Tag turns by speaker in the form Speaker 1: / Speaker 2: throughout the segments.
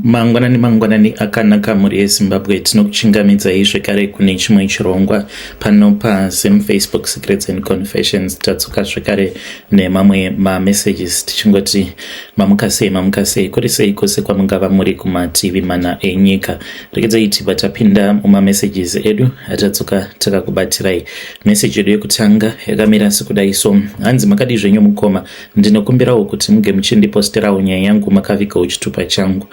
Speaker 1: Mangwanani mangwanani akanaka mhuri yeZimbabwe, tinokuchingamidzai zvekare kune chimwe chirongwa pano paZim Facebook Secrets and Confessions. Tadzoka zvekare nemamwe mamessages tichingoti mamuka sei, mamuka sei, kuri sei kwose kwamungava muri kumativi mana enyika. Regedzai tibva tapinda mumamessages edu atadzoka takakubatirai. Message yedu yekutanga yakamira sekudai so, hanzi makadii zvenyu mukoma? Ndinokumbirawo kuti muge muchindiposterawo nyaya yangu makavigawo chitupa changu.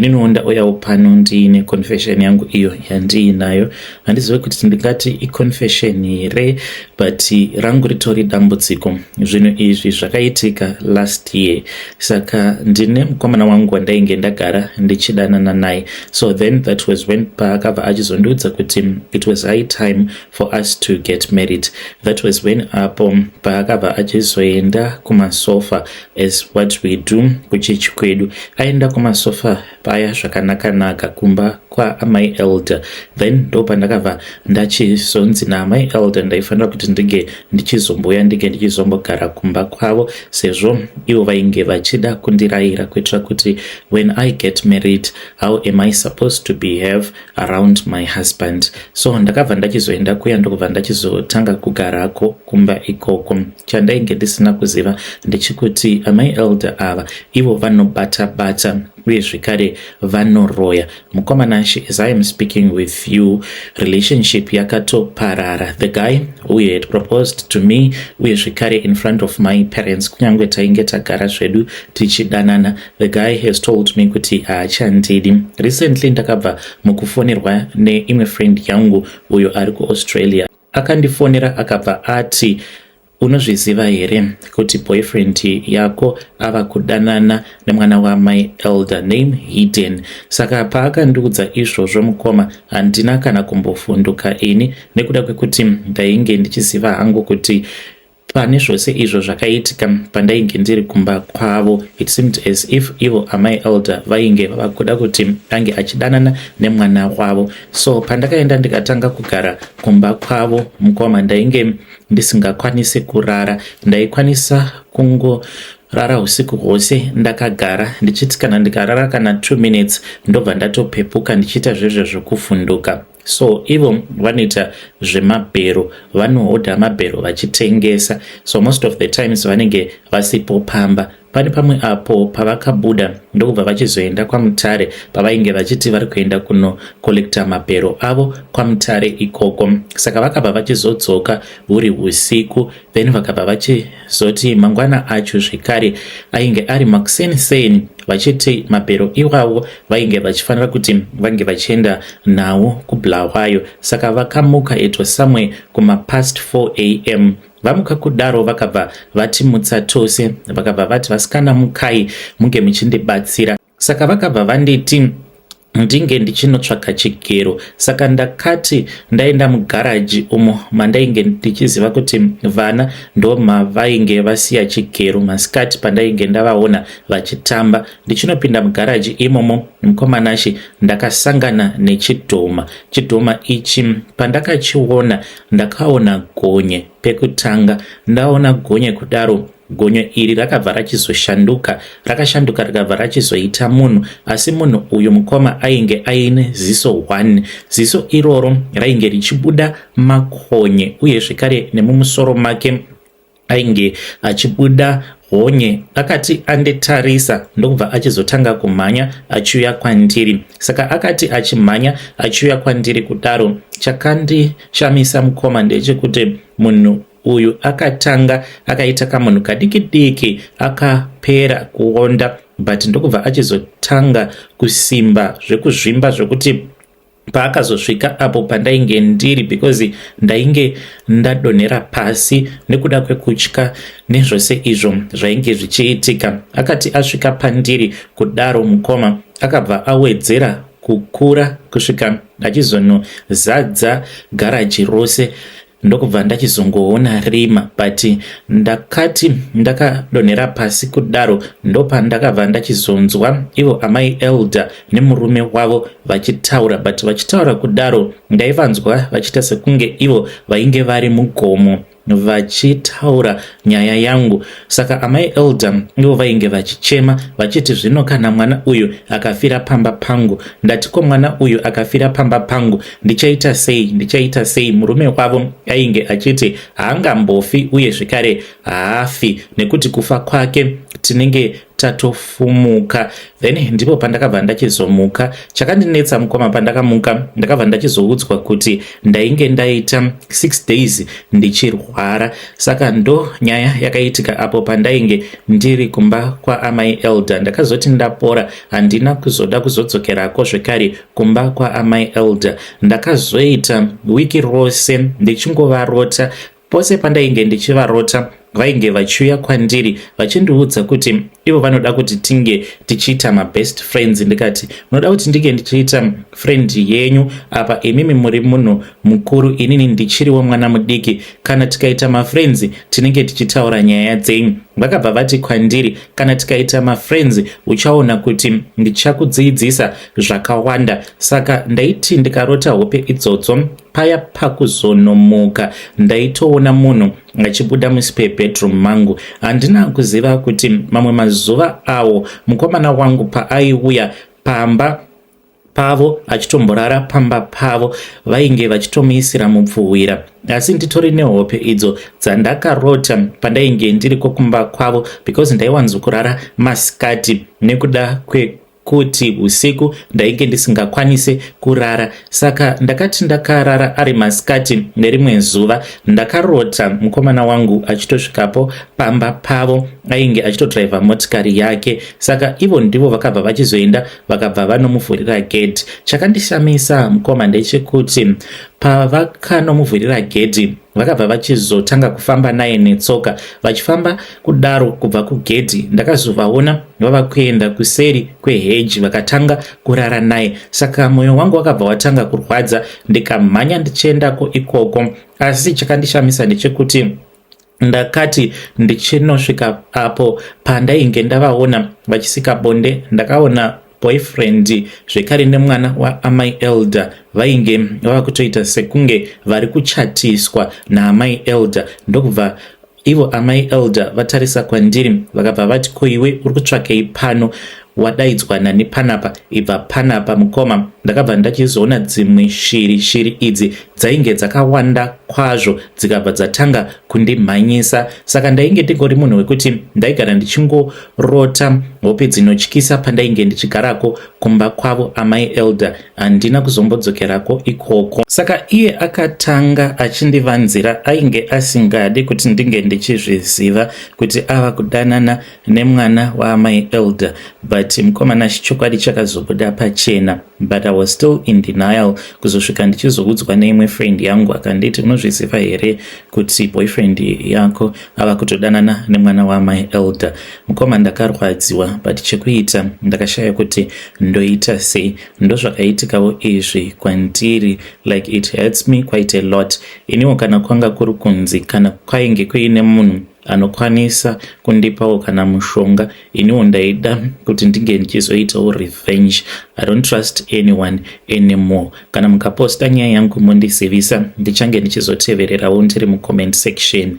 Speaker 1: Ininiwo ndauyawo pano ndiine confession yangu iyo yandiinayo. Handizive kuti ndingati iconfession here, but rangu ritori dambudziko. Zvinhu izvi zvakaitika last year, saka ndine mukomana wangu wandainge ndagara ndichidanana naye. So then that was when paakabva achizondiudza kuti it was high time for us to get married. That was when apo paakabva achizoenda kumasofa, as what we do kuchechi kwedu. Aenda kumasofa paya zvakanaka-naka kumba kwaamai elder, then ndo pandakabva ndachizonzi naamai elder ndaifanira kuti ndinge ndichizomboya, ndinge ndichizombogara kumba kwavo, sezvo ivo vainge vachida kundirayira kuitira kuti when I get married, how am I supposed to behave around my husband. So ndakabva ndachizoenda kuya, ndokubva ndachizotanga kugarako kumba ikoko. Chandainge ndisina kuziva ndechikuti amai elder ava ivo vanobata bata uye zvekare vanoroya. Mukoma Nashe, as I am speaking with you, relationship yakatoparara. The guy who had proposed to me, uye zvekare in front of my parents, kunyange tainge tagara zvedu tichidanana, the guy has told me kuti haachandidi. Recently ndakabva mukufonerwa neimwe friend yangu uyo ari kuAustralia. Akandifonera akabva ati, "Unozviziva here kuti boyfriend yako ava kudanana nemwana wamai elder, name hidden?" Saka paakandiudza izvozvo mukoma, handina kana kumbofunduka ini, nekuda kwekuti ndainge ndichiziva hangu kuti pane zvose izvo zvakaitika pandainge ndiri kumba kwavo, it seemed as if ivo amai elder vainge vava kuda kuti ange achidanana nemwana wavo. So pandakaenda ndikatanga kugara kumba kwavo mukoma, ndainge ndisingakwanisi kurara. Ndaikwanisa kungorara usiku hwose ndakagara, ndichiti kana ndikarara kana 2 minutes, ndobva ndatopepuka ndichiita zvezvo zvekuvhunduka. So ivo vanoita zvemabhero, vanohodha mabhero vachitengesa, so most of the times vanenge vasipo pamba. Pane pamwe apo pavakabuda ndokubva vachizoenda kwaMutare, pavainge vachiti vari kuenda kunocollecta mabhero avo kwaMutare ikoko. Saka vakabva vachizodzoka huri usiku, then vakabva vachizoti mangwana acho zvekare ainge ari makuseniseni, vachiti mabhero iwawo vainge vachifanira kuti vange vachienda nawo kuBulawayo. Saka vakamuka, it was somewhere kumapast 4 a.m. Vamuka kudaro, vakabva vatimutsa tose, vakabva vati, "Vasikana, mukai munge muchindibatsira." Saka vakabva vanditi ndinge ndichinotsvaka chigero. Saka ndakati ndaenda mugaraji umo mandainge ndichiziva kuti vana ndo mavainge vasiya chigero masikati pandainge ndavaona vachitamba. Ndichinopinda mugaraji imomo mukoma Nashe, ndakasangana nechidhoma. Chidhoma ichi pandakachiona, ndakaona gonye pekutanga. Ndaona gonye kudaro, gonye iri rakabva rachizoshanduka, rakashanduka rikabva rachizoita munhu. Asi munhu uyu mukoma ainge aine ziso 1. Ziso iroro rainge richibuda makonye, uye zvekare nemumusoro make ainge achibuda honye. Akati anditarisa, ndokubva achizotanga kumhanya achiuya kwandiri. Saka akati achimhanya achiuya kwandiri kudaro, chakandishamisa mukoma ndechekuti munhu uyu akatanga akaita kamunhu kadiki diki akapera kuonda, but ndokubva achizotanga kusimba zvekuzvimba, zvekuti paakazosvika apo pandainge ndiri, because ndainge ndadonhera pasi nekuda kwekutya nezvose izvo zvainge zvichiitika, akati asvika pandiri kudaro mukoma, akabva awedzera kukura kusvika achizonozadza garaji rose, ndokubva ndachizongoona rima. But ndakati ndakadonhera pasi kudaro, ndopandakabva ndachizonzwa ivo amai elder nemurume wavo vachitaura. But vachitaura kudaro, ndaivanzwa vachiita sekunge ivo vainge vari mugomo. Vachitaura nyaya yangu. Saka amai Elder ivo vainge vachichema vachiti, "Zvino kana mwana uyu akafira pamba pangu?" Ndati, "Ko mwana uyu akafira pamba pangu, ndichaita sei? Ndichaita sei?" Murume wavo ainge achiti haangambofi, uye zvekare haafi, nekuti kufa kwake tinenge tatofumuka. Then ndipo pandakabva ndachizomuka. Chakandinetsa, mukoma, pandakamuka ndakabva ndachizoudzwa kuti ndainge ndaita 6 days ndichirwara. Saka ndo nyaya yakaitika apo pandainge ndiri kumba kwaamai Elder. Ndakazoti ndapora, handina kuzoda kuzodzokerako zvekare kumba kwaamai Elder. Ndakazoita wiki rose ndichingovarota. Pose pandainge ndichivarota, vainge vachiuya kwandiri vachindiudza kuti ivo vanoda kuti tinge tichiita mabest friends. Ndikati, "Munoda kuti ndinge ndichiita friend yenyu? Apa imimi muri munhu mukuru, inini ndichiriwo mwana mudiki. Kana tikaita mafriends, tinenge tichitaura nyaya dzenyu?" Vakabva vati kwandiri, "Kana tikaita mafriends, uchaona kuti ndichakudzidzisa zvakawanda." Saka ndaiti ndikarota hope idzodzo, paya pakuzonomuka ndaitoona munhu achibuda muspare bedroom mangu. Handina kuziva kuti mamwe mazuva awo mukomana wangu paaiuya pamba pavo achitomborara pamba pavo, vainge vachitomuisira mupfuhwira. Asi nditori nehope idzo dzandakarota pandainge ndiri kwokumba kwavo, because ndaiwanzokurara masikati nekuda kwekuti usiku ndainge ndisingakwanisi kurara. Saka ndakati ndakarara ari masikati nerimwe zuva, ndakarota mukomana wangu achitosvikapo pamba pavo. Ainge achitodhiraivha motikari yake. Saka ivo ndivo vakabva vachizoenda, vakabva vanomuvhurira gedhi. Chakandishamisa, mukoma, ndechekuti pavakanomuvhurira gedhi, vakabva vachizotanga kufamba naye netsoka. Vachifamba kudaro kubva kugedhi, ndakazovaona vava kuenda kuseri kweheji, vakatanga kurara naye. Saka mwoyo wangu wakabva watanga kurwadza, ndikamhanya ndichiendako ikoko. Asi chakandishamisa ndechekuti ndakati ndichinosvika apo pandainge ndavaona vachisika bonde, ndakaona boyfriend zvekare nemwana waamai Elder vainge vava kutoita sekunge vari kuchatiswa naamai Elder. Ndokubva ivo amai Elder vatarisa kwandiri, vakabva vati, "Ko iwe uri kutsvakei pano? Wadaidzwa nani panapa? Ibva panapa." Mukoma, ndakabva ndachizoona dzimwe shiri. Shiri idzi dzainge dzakawanda kwazvo, dzikabva dzatanga kundimhanyisa. Saka ndainge ndingori munhu wekuti ndaigara ndichingorota hope dzinotyisa pandainge ndichigarako kumba kwavo amai Elder. Handina kuzombodzokerako ikoko. Saka iye akatanga achindivanzira, ainge asingadi kuti ndinge ndichizviziva kuti ava kudanana nemwana waamai Elder. But mukomana, chokwadi chakazobuda pachena, but I was still in denial kuzosvika ndichizoudzwa neimwe friend yangu. Akanditi, "Unozviziva here kuti boyfriend yako ava kutodanana nemwana waamai Elder?" Mukoma, ndakarwadziwa, but chekuita ndakashaya kuti ndoita sei. Ndozvakaitikawo izvi kwandiri. Like, it hurts me quite a lot. Iniwo kana kwanga kuri kunzi kana kwainge kuine munhu anokwanisa kundipawo kana mushonga, iniwo ndaida kuti ndinge ndichizoitawo revenge. I don't trust anyone anymore. Kana mukaposta nyaya yangu, mondizivisa, ndichange ndichizotevererawo ndiri mucomment section.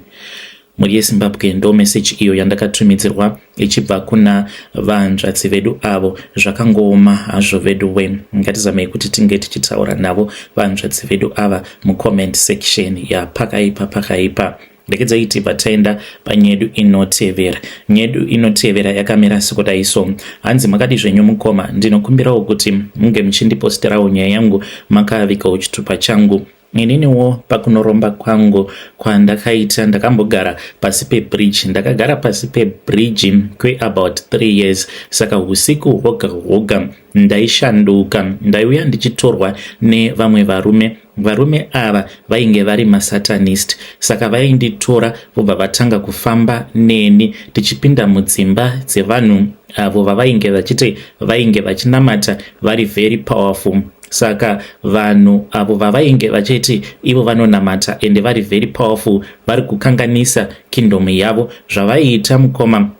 Speaker 1: Mhuri yeZimbabwe, ndo meseji iyo yandakatumidzirwa ichibva kuna vanzvadzi vedu avo. Zvakangooma hazvo vedu we. Ngatizamei kuti tinge tichitaura navo vanzvadzi vedu ava mucomment section. Yapakaipa, pakaipa. Rekedzai tibva taenda panyedu inotevera. Nyedu inotevera yakamira sekudai so. Hanzi, "Makadi zvenyu mukoma? Ndinokumbirawo kuti munge muchindiposterawo nyaya yangu makavikawo chitupa changu. Ininiwo pakunoromba kwangu kwandakaita, ndakambogara pasi pebridge. Ndakagara pasi pebridge kweabout 3 years. Saka usiku hwoga hwoga ndaishanduka, ndaiuya ndichitorwa nevamwe varume. Varume ava vainge vari masatanist. Saka vainditora vobva vatanga kufamba neni tichipinda mudzimba dzevanhu avo vavainge vachiti vainge vachinamata, vari very powerful. Saka vanhu avo vavainge vachiti ivo vanonamata ende vari very powerful, vari kukanganisa kingdom yavo. Zvavaiita, mukoma,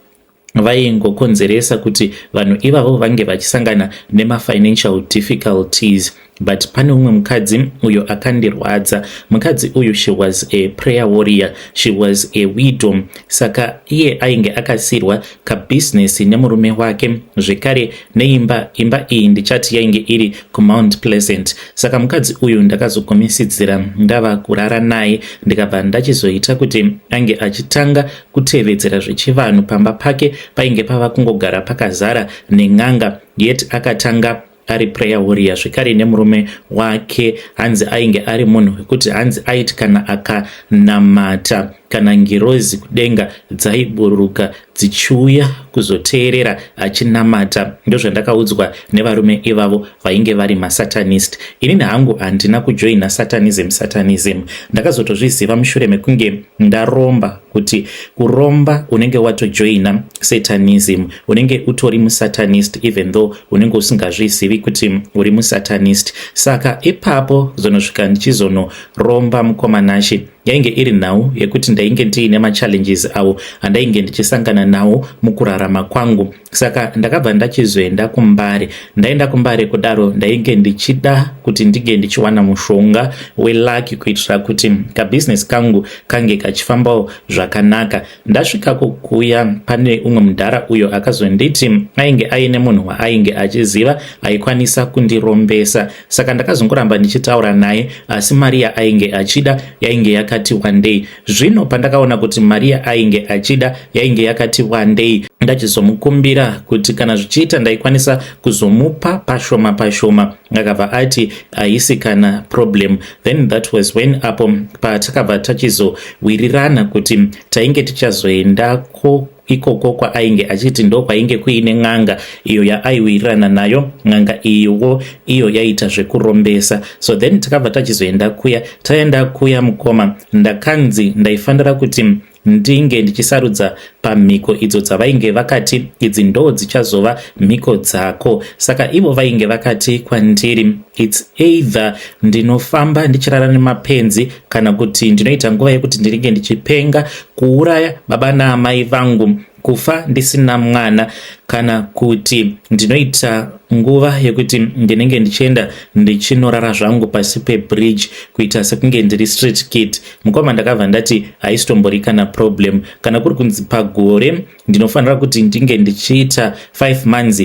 Speaker 1: vaingokonzeresa kuti vanhu ivavo vange vachisangana nemafinancial difficulties. But pane umwe mukadzi uyo akandirwadza. Mukadzi uyu, she was a prayer warrior, she was a widow. Saka iye ainge akasirwa kabhizinesi nemurume wake, zvekare neimba. Imba iyi ndichati yainge iri kuMount Pleasant. Saka mukadzi uyu ndakazogumisidzira ndava kurara naye, ndikabva ndachizoita kuti ange achitanga kutevedzera zvechivanhu. Pamba pake painge pava kungogara pakazara nen'anga, yet akatanga ari prayer warrior zvekare nemurume wake. Hanzi ainge ari munhu wekuti hanzi aiti kana akanamata, kana ngirozi kudenga dzaiburuka dzichiuya kuzoteerera achinamata. Ndozvandakaudzwa nevarume ivavo vainge vari masatanist. Inini hangu handina kujoina satanism. Satanism ndakazotozviziva mushure mekunge ndaromba, kuti kuromba unenge watojoina satanism, unenge utori musatanist even though unenge usingazvizivi kuti uri musatanist. Saka ipapo zonosvika ndichizonoromba, mukoma Nashe, yainge iri nhau yekuti ndainge ndiine machallenges avo andainge ndichisangana nawo mukurarama kwangu. Saka ndakabva ndachizoenda kuMbare. Ndaenda kuMbare kudaro, ndainge ndichida kuti ndinge ndichiwana mushonga welucky kuitira kuti kabhizinesi kangu kange kachifambawo zvakanaka. Ndasvika kukuya, pane umwe mudhara uyo akazonditi ainge aine munhu waainge achiziva aikwanisa kundirombesa. Saka ndakazongoramba ndichitaura naye, asi mari yaainge achida yainge yakati wandei. Zvino pandakaona kuti mari yaainge achida yainge yakati wandei, ndachizomukumbira kuti kana zvichiita ndaikwanisa kuzomupa pashoma pashoma. Akabva ati haisi kana problem. Then that was when apo patakabva tachizowirirana kuti tainge tichazoendako ikoko kwaainge achiti ndo kwainge kuine n'anga iyo yaaiwirirana nayo. N'anga iyiwo iyo yaita zvekurombesa. So then takabva tachizoenda kuya. Taenda kuya, mukoma, ndakanzi ndaifanira kuti ndinge ndichisarudza pamhiko idzo dzavainge vakati idzi ndo dzichazova mhiko dzako. Saka ivo vainge vakati kwandiri, it's either ndinofamba ndichirara nemapenzi, kana kuti ndinoita nguva yekuti ndinenge ndichipenga, kuuraya baba naamai vangu, kufa ndisina mwana, kana kuti ndinoita nguva yekuti ndinenge ndichienda ndichinorara zvangu pasi pebridge, kuita sekunge ndiri street kid. Mukoma, ndakabva ndati haisitombori kana problem. Kana kuri kunzi pagore ndinofanira kuti ndinge ndichiita 5 months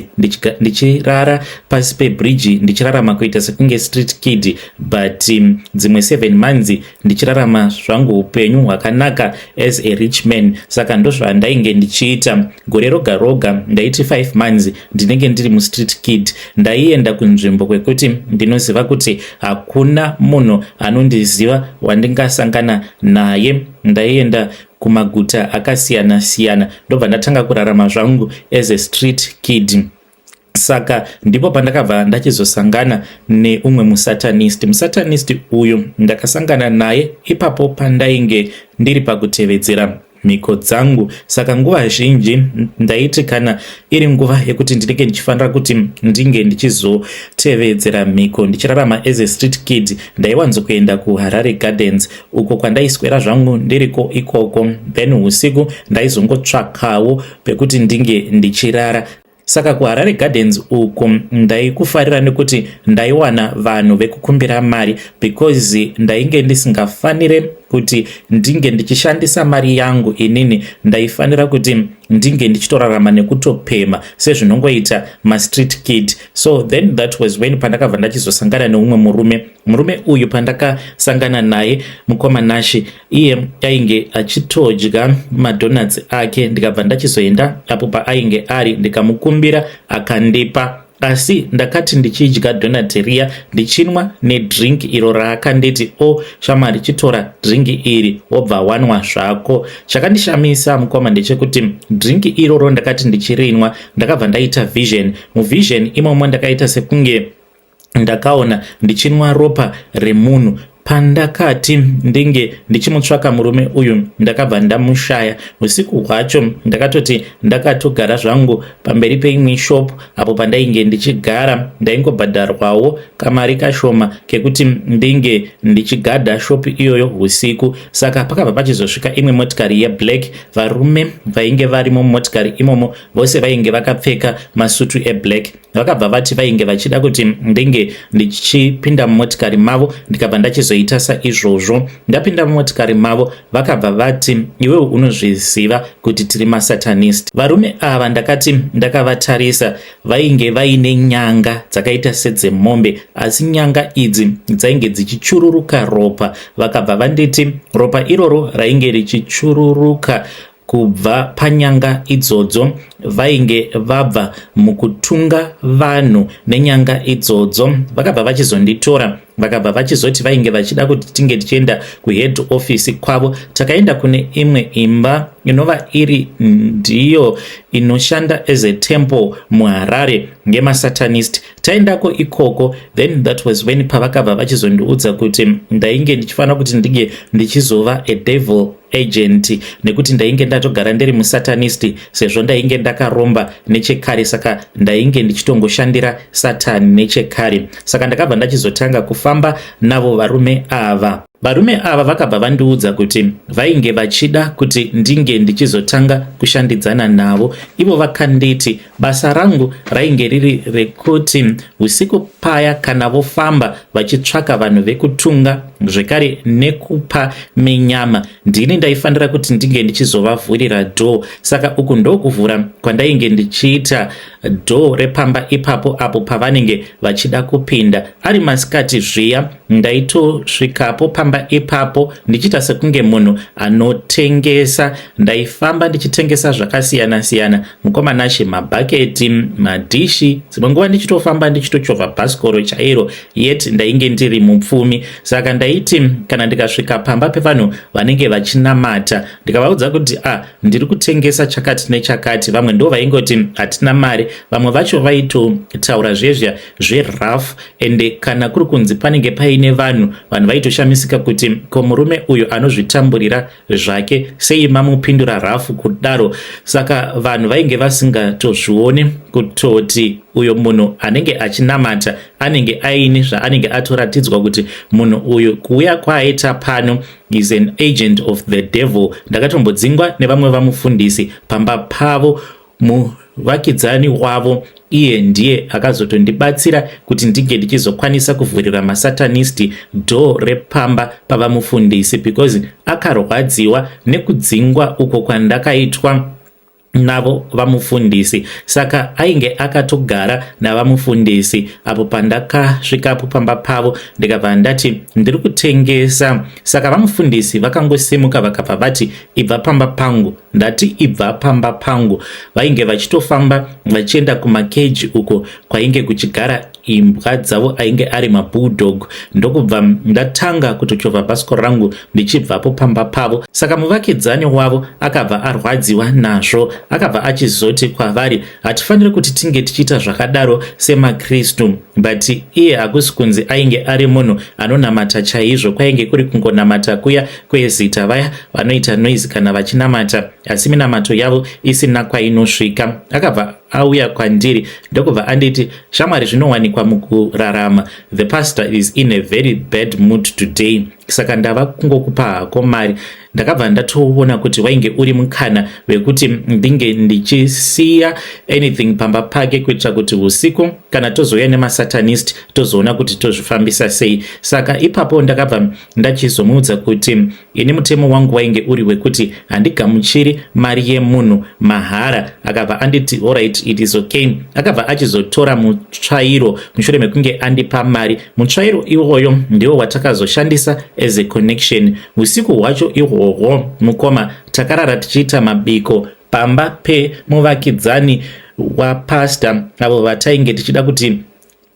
Speaker 1: ndichirara pasi pebridge, ndichirarama kuita sekunge street kid, but dzimwe 7 months ndichirarama zvangu upenyu hwakanaka as a rich man. Saka ndozvandainge ndichiita gore roga roga. Ndaiti 5 months ndinenge ndiri mustreet kid. Ndaienda kunzvimbo kwekuti ndinoziva kuti hakuna munhu anondiziva wandingasangana naye. Ndaienda kumaguta akasiyana siyana, ndobva ndatanga kurarama zvangu as a street kid. Saka ndipo pandakabva ndachizosangana neumwe musatanist. Musatanist uyu ndakasangana naye ipapo pandainge ndiri pakutevedzera mhiko dzangu. Saka nguva zhinji ndaiti kana iri nguva yekuti ndinenge ndichifanira kuti ndinge ndichizotevedzera mhiko, ndichirarama as a street kid, ndaiwanzokuenda kuHarare Gardens uko kwandaiswera zvangu ndiriko ikoko. Then usiku ndaizongotsvakawo pekuti ndinge ndichirara. Saka kuHarare Gardens uku ndaikufarira nekuti ndaiwana vanhu vekukumbira mari, because ndainge ndisingafanire kuti ndinge ndichishandisa mari yangu inini. Ndaifanira kuti ndinge ndichitorarama nekutopema sezvinongoita mastreet kid. So then that was when pandakabva ndachizosangana neumwe murume. Murume uyu pandakasangana naye, mukoma Nashe, iye ainge achitodya madonuts ake. Ndikabva ndachizoenda apo paainge ari, ndikamukumbira, akandipa. Asi ndakati ndichidya donut riya, ndichinwa nedrink iro raakanditi, "O oh, shamwari, chitora drink iri wobva wanwa zvako." Chakandishamisa, mukoma, ndechekuti drink iroro ndakati ndichirinwa, ndakabva ndaita vision. Muvision imomo ndakaita sekunge ndakaona ndichinwa ropa remunhu. Pandakati ndinge ndichimutsvaka murume uyu, ndakabva ndamushaya. Usiku hwacho ndakatoti ndakatogara zvangu pamberi peimwe shop apo pandainge ndichigara. Ndaingobhadharwawo kamari kashoma kekuti ndinge ndichigadha shop iyoyo usiku. Saka pakabva pachizosvika imwe motikari yeblack. Varume vainge varimo mumotikari imomo vose vainge vakapfeka masutu eblack. Vakabva vati vainge vachida kuti ndinge ndichipinda mumotikari mavo, ndikabva ndachizoita saizvozvo. Ndapinda mumotikari mavo, vakabva vati, "Iwewe unozviziva kuti tiri masatanist." Varume ava ndakati ndakavatarisa, vainge vaine nyanga dzakaita sedzemombe, asi nyanga idzi dzainge dzichichururuka ropa. Vakabva vanditi ropa iroro rainge richichururuka kubva panyanga idzodzo, vainge vabva mukutunga vanhu nenyanga idzodzo. Vakabva vachizonditora, vakabva vachizoti vainge vachida kuti tinge tichienda kuhead office kwavo. Takaenda kune imwe imba inova iri ndiyo inoshanda as a temple muHarare ngemasatanist. Taendako ikoko, then that was when pavakabva vachizondiudza kuti ndainge ndichifanira kuti ndinge ndichizova a devil agent, nekuti ndainge ndatogara ndiri musatanist, sezvo ndainge ndakaromba nechekare. Saka ndainge ndichitongoshandira Satani nechekare. Saka ndakabva ndachizotanga kufamba navo varume ava. Varume ava vakabva vandiudza kuti vainge vachida kuti ndinge ndichizotanga kushandidzana navo ivo. Vakanditi basa rangu rainge riri rekuti usiku paya kana vofamba vachitsvaka vanhu vekutunga zvekare nekupa menyama, ndini ndaifanira kuti ndinge ndichizovavhurira door. Saka uku ndokuvhura kwandainge ndichiita door repamba ipapo apo pavanenge vachida kupinda. Ari masikati zviya, ndaitosvikapo pamba ipapo ndichiita sekunge munhu anotengesa. Ndaifamba ndichitengesa zvakasiyana-siyana, mukoma Nashe, mabhaketi, madhishi, dzimwe nguva ndichitofamba ndichitochovha bhasikoro chairo, yet ndainge ndiri mupfumi. Saka ndaiti kana ndikasvika pamba pevanhu vanenge vachinamata, ndikavaudza kuti, "A ah, ndiri kutengesa chakati nechakati," vamwe ndo vaingoti, "Hatina mari." Vamwe vacho vaitotaura zvezvia zverough, ende kana kuri kunzi panenge paine vanhu, vanhu vaitoshamisika kuti, "Ko murume uyu anozvitamburira zvake sei mamupindura rough kudaro?" Saka vanhu vainge vasingatozvioni kutoti uyo munhu anenge achinamata anenge aine zvaanenge atoratidzwa kuti munhu uyu kuuya kwaaita pano is an agent of the devil. Ndakatombodzingwa nevamwe vamufundisi pamba pavo. Muvakidzani wavo iye ndiye akazotondibatsira kuti ndinge ndichizokwanisa kuvhurira masatanist door repamba pavamufundisi, because akarwadziwa nekudzingwa uko kwandakaitwa navo vamufundisi. Saka ainge akatogara navamufundisi apo pandakasvikapo pamba pavo, ndikabva ndati ndiri kutengesa. Saka vamufundisi vakangosimuka, vakabva vati, "Ibva pamba pangu." Ndati, "Ibva pamba pangu." Vainge vachitofamba vachienda kumakeji uko kwainge kuchigara imbwa dzavo, ainge ari mabulldog. Ndokubva ndatanga kutochovha bhasikoro rangu ndichibvapo pamba pavo. Saka muvakidzani wavo akabva arwadziwa nazvo, akabva achizoti kwavari, "Hatifaniri kuti tinge tichiita zvakadaro semaKristu." But iye hakusi kunzi ainge ari munhu anonamata chaizvo, kwainge kuri kungonamata kuya kwezita, vaya vanoita noise kana vachinamata, asi minamato yavo isina kwainosvika. Akabva auya kwandiri, ndokubva anditi, "Shamwari, zvinowanikwa mukurarama. The pastor is in a very bad mood today, saka ndava kungokupa hako mari." Ndakabva ndatoona kuti wainge uri mukana wekuti ndinge ndichisiya anything pamba pake, kuitira kuti usiku kana tozouya nemasatanist, tozoona kuti tozvifambisa sei. Saka ipapo ndakabva ndachizomuudza kuti ini mutemo wangu wainge uri wekuti handigamuchiri mari yemunhu mahara. Akabva anditi, "Alright, it is okay." Akabva achizotora mutsvairo mushure mekunge andipa mari. Mutsvairo iwoyo ndiwo watakazoshandisa as a connection. Usiku hwacho ihwohwo, mukoma, takarara tichiita mabiko pamba pemuvakidzani wapasta avo vatainge tichida kuti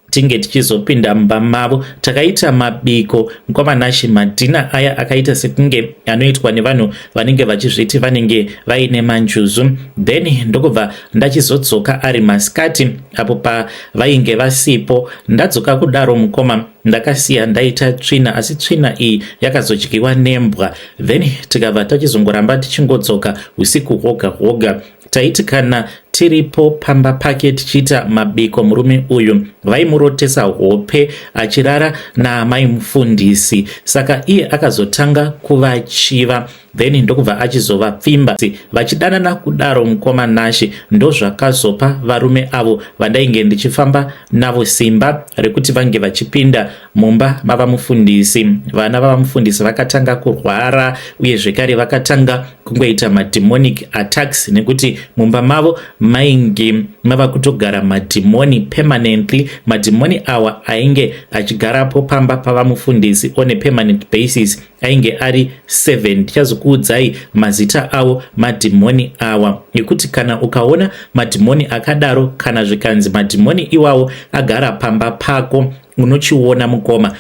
Speaker 1: tinge tichizopinda mumba mavo. Takaita mabiko, mukoma Nashe, madhina aya akaita sekunge anoitwa nevanhu vanenge vachizviti vanenge vaine manjuzu. Then ndokubva ndachizodzoka ari masikati apo pavainge vasipo. Ndadzoka kudaro, mukoma, ndakasiya ndaita tsvina, asi tsvina iyi yakazodyiwa nembwa. Then tikabva tachizongoramba tichingodzoka usiku hwoga hwoga. Taiti kana tiripo pamba pake tichiita mabiko, murume uyu vaimurotesa hope achirara naamai mufundisi. Saka iye akazotanga kuvachiva. Then ndokubva achizovapfimba vachidanana kudaro. Mukoma Nashe, ndozvakazopa varume avo vandainge ndichifamba navo simba rekuti vange vachipinda mumba mavamufundisi. Vana vavamufundisi vakatanga kurwara, uye zvekare vakatanga kungoita mademonic attacks, nekuti mumba mavo mainge mava kutogara madhimoni permanently. Madhimoni awa ainge achigarapo pamba pavamufundisi on a permanent basis ainge ari 7. Ndichazokuudzai mazita avo madhimoni awa, nekuti kana ukaona madhimoni akadaro, kana zvikanzi madhimoni iwawo agara pamba pako, unochiona mukoma,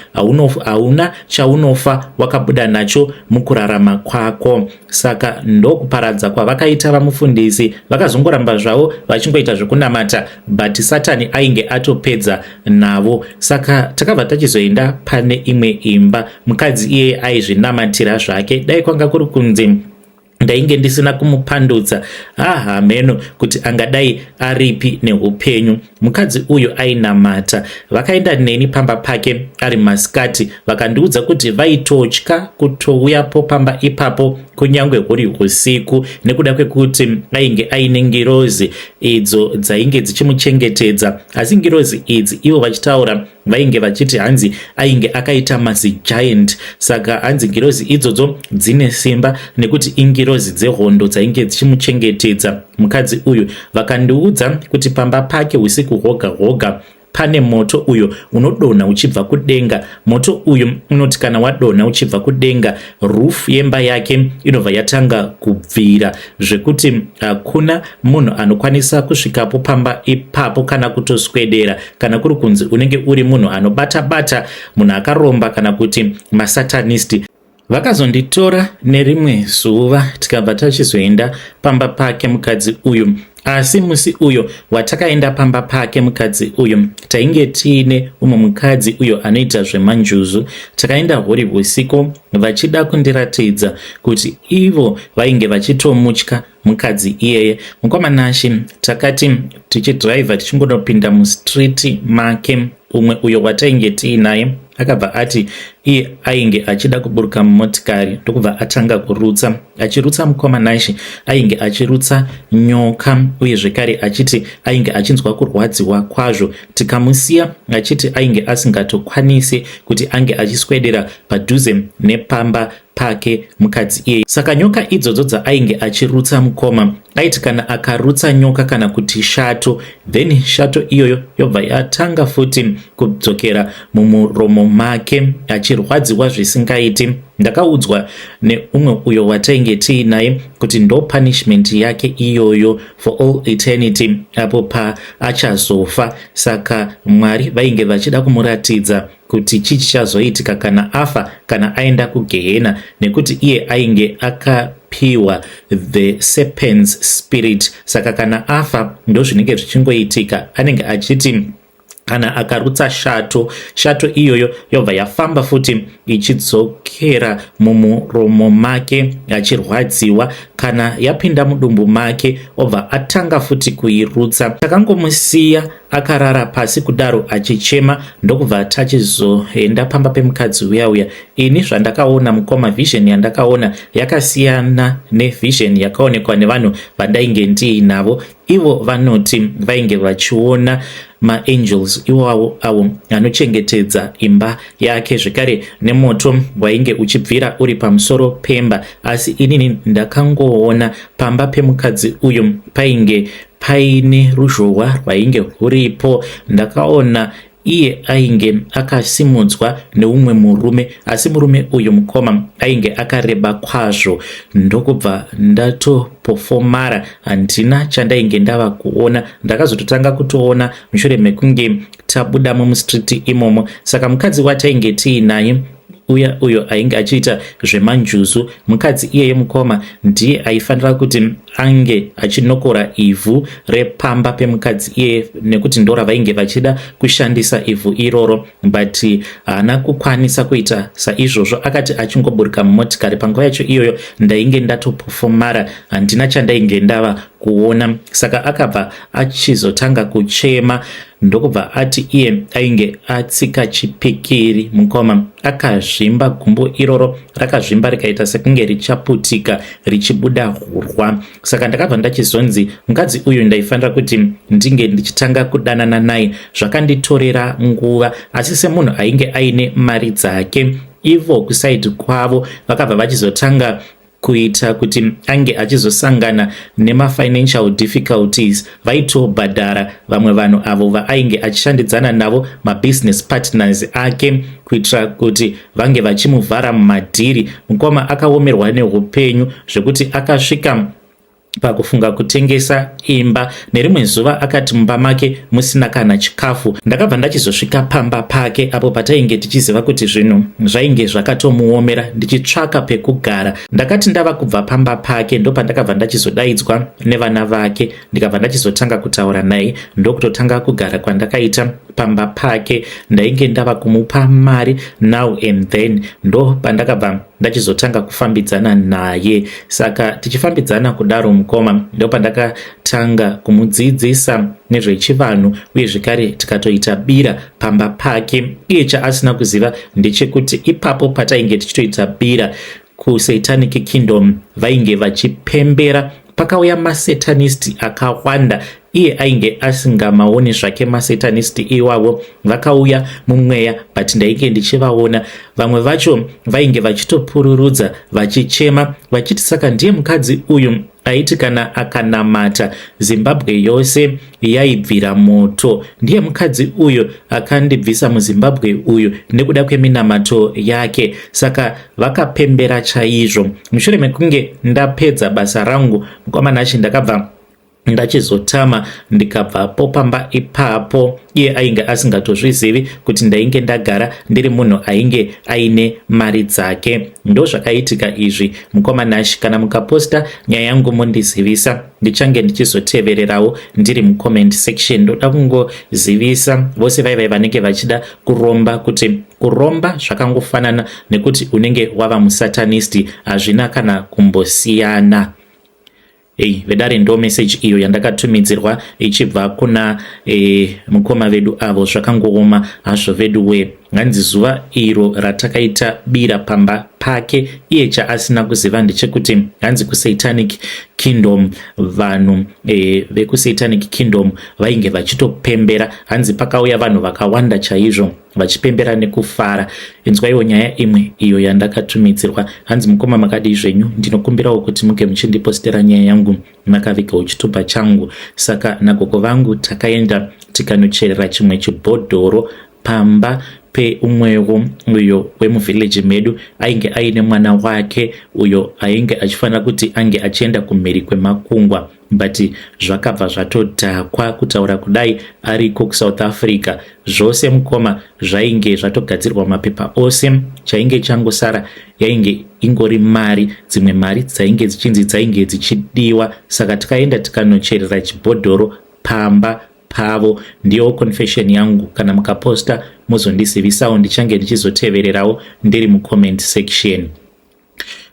Speaker 1: hauna chaunofa wakabuda nacho mukurarama kwako. Saka ndokuparadza kwavakaita vamufundisi. Vakazongoramba zvavo vachingoita zvekunamata, but Satani ainge atopedza navo. Saka takabva tachizoenda pane imwe imba. Mukadzi iyeye aizvinamatira zvake. Dai kwanga kuri kunzi ndainge ndisina kumupandutsa, hahameno kuti angadai aripi neupenyu. Mukadzi uyu ainamata. Vakaenda neni pamba pake ari masikati. Vakandiudza kuti vaitotya kutouyapo pamba ipapo kunyange huri usiku, nekuda kwekuti ainge aine ngirozi idzo dzainge dzichimuchengetedza. Asi ngirozi idzi, ivo vachitaura, vainge vachiti hanzi ainge akaita mazigiant. Saka hanzi ngirozi idzodzo dzine simba nekuti ingirozi dzehondo dzainge dzichimuchengetedza mukadzi uyu. Vakandiudza kuti pamba pake usiku hwoga hwoga pane moto uyo unodonha uchibva kudenga. Moto uyu unoti kana wadonha uchibva kudenga, roof yemba yake inobva yatanga kubvira, zvekuti hakuna munhu anokwanisa kusvikapo pamba ipapo kana kutoswedera, kana kuri kunzi unenge uri munhu anobata bata, munhu akaromba kana kuti masatanist. Vakazonditora nerimwe zuva, tikabva tachizoenda pamba pake mukadzi uyu. Asi musi uyo watakaenda pamba pake mukadzi uyu, tainge tiine umwe mukadzi uyo anoita zvemanjuzu. Takaenda huri usiku, vachida kundiratidza kuti ivo vainge vachitomutya mukadzi iyeye. Mukoma Nashe, takati tichidhiraivha tichingonopinda mustreet make, umwe uyo watainge tiinaye akabva ati iye ainge achida kuburuka mumotikari, ndokubva atanga kurutsa. Achirutsa, mukoma Nashe, ainge achirutsa nyoka, uye zvekare achiti ainge achinzwa kurwadziwa kwazvo. Tikamusiya achiti ainge asingatokwanisi kuti ange achiswedera padhuze nepamba pake mukadzi iyeye. Saka nyoka idzodzo dzaainge achirutsa, mukoma, aiti kana akarutsa nyoka kana kuti shato, then shato iyoyo yobva yatanga futi kudzokera mumuromo make, achirwadziwa zvisingaiti. Ndakaudzwa neumwe uyo watainge tiinaye kuti ndo punishment yake iyoyo for all eternity apo paachazofa. Saka Mwari vainge vachida kumuratidza kuti chii chichazoitika kana afa, kana aenda kugehena, nekuti iye ainge akapiwa the serpent's spirit. Saka kana afa, ndo zvinenge zvichingoitika. Anenge achiti kana akarutsa shato, shato iyoyo yobva yafamba futi ichidzokera mumuromo make achirwadziwa. Kana yapinda mudumbu make, obva atanga futi kuirutsa. Takangomusiya akarara pasi kudaro achichema, ndokubva tachizoenda pamba pemukadzi uya uya. Ini zvandakaona, mukoma, vision yandakaona yakasiyana nevision yakaonekwa nevanhu vandainge ndiinavo. Ivo vanoti vainge vachiona maangels iwawo awo anochengetedza imba yake, zvekare nemoto wainge uchibvira uri pamusoro pemba. Asi inini ndakangoona pamba pemukadzi uyu painge paine ruzhowa rwainge rwuripo. Ndakaona iye ainge akasimudzwa neumwe murume, asi murume uyu, mukoma, ainge akareba kwazvo. Ndokubva ndatopofomara, handina chandainge ndava kuona. Ndakazototanga kutoona mushure mekunge tabudamo mustreet imomo. Saka mukadzi watainge tiinaye uya uyo ainge achiita zvemanjuzu, mukadzi iyeye, mukoma, ndiye aifanira kuti Ange achinokora ivhu repamba pemukadzi iye nekuti ndo ravainge vachida kushandisa ivhu iroro, but haana kukwanisa kuita saizvozvo. Akati achingoburika mumotikari panguva yacho iyoyo, ndainge ndatopofomara, handina chandainge ndava kuona. Saka akabva achizotanga kuchema, ndokubva ati iye ainge atsika chipikiri. Mukoma, akazvimba gumbo iroro, rakazvimba rikaita sekunge richaputika richibuda hurwa. Saka ndakabva ndachizonzi mukadzi uyu ndaifanira kuti ndinge ndichitanga kudanana naye. Zvakanditorera nguva, asi semunhu ainge aine mari dzake, ivo kuside kwavo vakabva vachizotanga kuita kuti ange achizosangana nemafinancial difficulties. Vaitobhadhara vamwe vanhu avo vaainge achishandidzana navo, mabusiness partners ake, kuitira kuti vange vachimuvhara mumadhiri. Mukoma, akaomerwa neupenyu zvekuti akasvika pakufunga kutengesa imba. Nerimwe zuva akati mumba make musina kana chikafu. Ndakabva ndachizosvika pamba pake apo patainge tichiziva kuti zvinhu zvainge zvakatomuomera, ndichitsvaka pekugara. Ndakati ndava kubva pamba pake, ndopandakabva ndachizodaidzwa nevana vake, ndikabva ndachizotanga kutaura naye, ndokutotanga kugara kwandakaita pamba pake. Ndainge ndava kumupa mari now and then. Ndo pandakabva ndachizotanga kufambidzana naye. Saka tichifambidzana kudaro, mukoma, ndo pandakatanga kumudzidzisa nezvechivanhu, uye zvekare tikatoita bira pamba pake. Iye chaasina kuziva ndechekuti ipapo patainge tichitoita bira, kusatanic kingdom vainge vachipembera. Pakauya masatanist akawanda. Iye ainge asingamaoni zvake masatanist iwavo, vakauya mumweya, but ndainge ndichivaona. Vamwe vacho vainge vachitopururudza vachichema vachiti, "Saka ndiye mukadzi uyu aiti kana akanamata Zimbabwe yose yaibvira moto? Ndiye mukadzi uyu akandibvisa muZimbabwe uyu nekuda kweminamato yake." Saka vakapembera chaizvo. Mushure mekunge ndapedza basa rangu, mukoma Nashe, ndakabva ndachizotama, ndikabvapo pamba ipapo. Iye ainge asingatozvizivi kuti ndainge ndagara ndiri munhu ainge aine mari dzake. Ndo zvakaitika izvi, mukoma Nash. Kana mukaposta nyaya yangu, mondizivisa, ndichange ndichizotevererawo ndiri mucomment section. Ndoda kungozivisa vose vaivai vanenge vachida kuromba kuti kuromba zvakangofanana nekuti unenge wava musatanist, hazvina kana kumbosiyana. Ei vedare, ndo message iyo yandakatumidzirwa ichibva kuna mukoma vedu avo. Zvakangooma hazvo vedu we. Nganzi zuva iro ratakaita bira pamba pake, iye chaasina kuziva ndechekuti hanzi kusatanic kingdom, vanhu vekusatanic kingdom vainge vachitopembera. Hanzi pakauya vanhu vakawanda chaizvo vachipembera nekufara. Inzwaiwo nyaya imwe iyo yandakatumidzirwa. Hanzi, "Mukoma, makadii zvenyu? Ndinokumbirawo kuti muge muchindipostera nyaya yangu makavigawo chitupa changu. Saka nagogo vangu takaenda tikanocherera chimwe chibhodhoro pamba peumwewo uyo wemuvillage medu. Ainge aine mwana wake uyo ainge achifanira kuti ange achienda kumhiri kwemakungwa, but zvakabva zvatodhakwa. Kutaura kudai ariko kuSouth Africa. Zvose, mukoma, zvainge zvatogadzirwa, mapepa ose. Chainge changosara yainge ingori mari, dzimwe mari dzainge dzichinzi dzainge dzichidiwa. Saka tikaenda tikanocherera chibhodhoro pamba pavo. Ndiyo confession yangu. Kana mukaposta, muzondizivisawo, ndichange ndichizotevererawo ndiri mucomment section."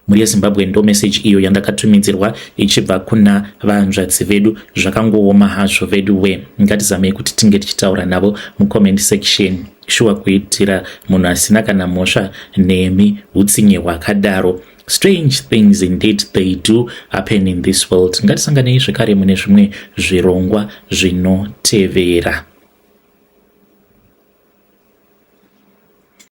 Speaker 1: Mhuri yeZimbabwe, ndo message iyo yandakatumidzirwa ichibva kuna vanzvadzi vedu. Zvakangooma hazvo vedu we. Ngatizamei kuti tinge tichitaura navo mucomment section. Shuwa, kuitira munhu asina kana mhosva nemi utsinye hwakadaro? Strange things indeed, they do happen in this world. Ngatisanganei zvekare mune zvimwe zvirongwa zvinotevera.